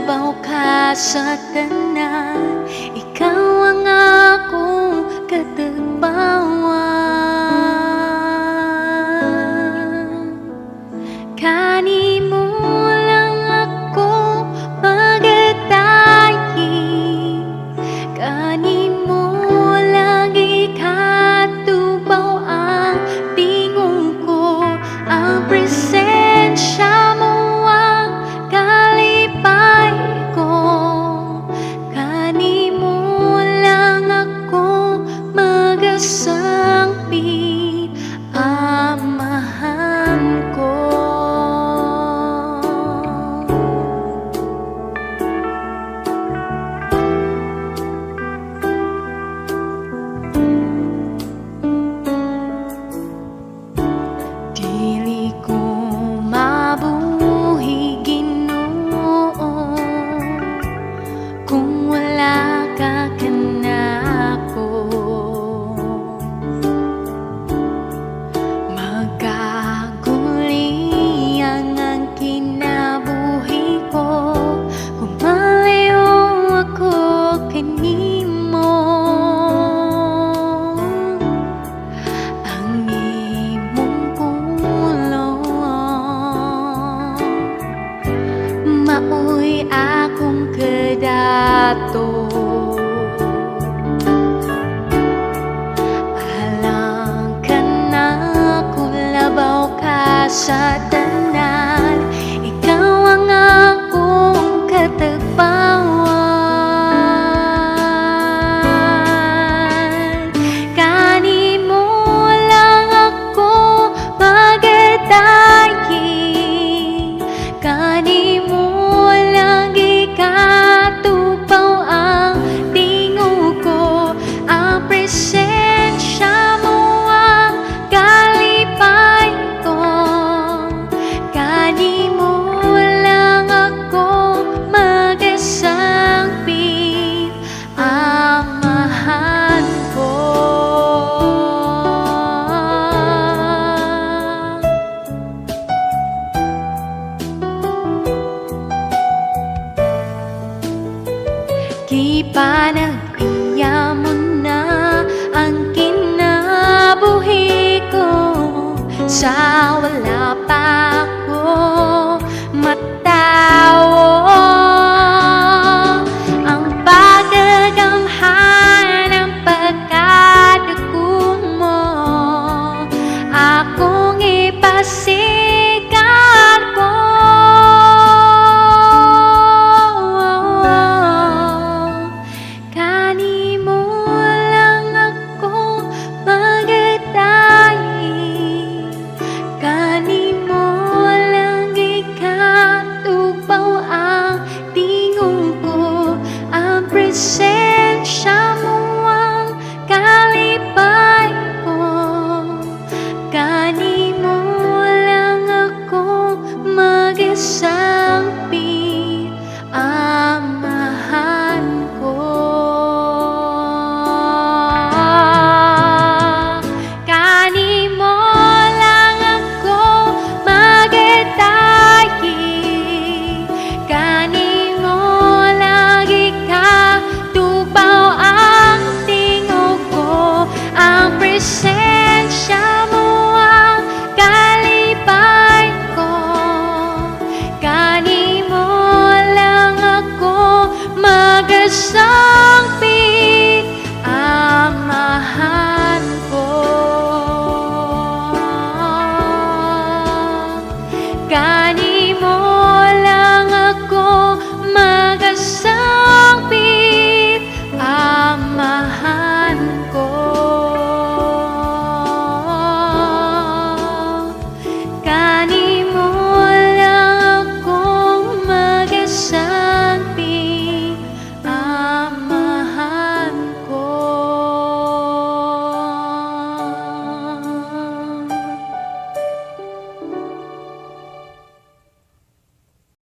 Labaw ka sa tanan. Ikaw ang akong katagbawan. Kanimo lang ako magatayi. Kanimo lang ikatubaw ang tingog ko. Ang presensya mo ang kalipay ko. Kanimo lang ako magasangpit, Amahan ko. Dili ko mabuhi, Ginoo, kung wala ka kanako. Magkaguliang ang kinabuhi ko kung malayo ako kanimo. Ang imong pulong mao'y akong kadato. Alang kanako, labaw ka sa tanan. Ikaw ang akong katagbawan. Kanimo lang ako magatayi. Kanimo lang ikatupaw ang tingog ko. Ang presensya mo ang kalipay ko. Kanimo lang ako magasangpit, Amahan ko. Gipanag-iya mo na ang kinabuhi ko. Sa wala pa ako matawo, ang pagkagamhan, ang pagkadako mo, akong ipasikat ko. Kanimo lang ako magatayi. Kanimo lang ikatupaw ang tingog ko. Ang presensya mo ang kalipay ko. Kanimo lang ako magasangpit, Amahan ko. Kanimo lang ako magatayi. Kanimo lang ikatupaw ang tingog ko. Ang presensya mo ang kalipay ko. Kanimo lang ako magasangpit, Amahan ko. Kanimo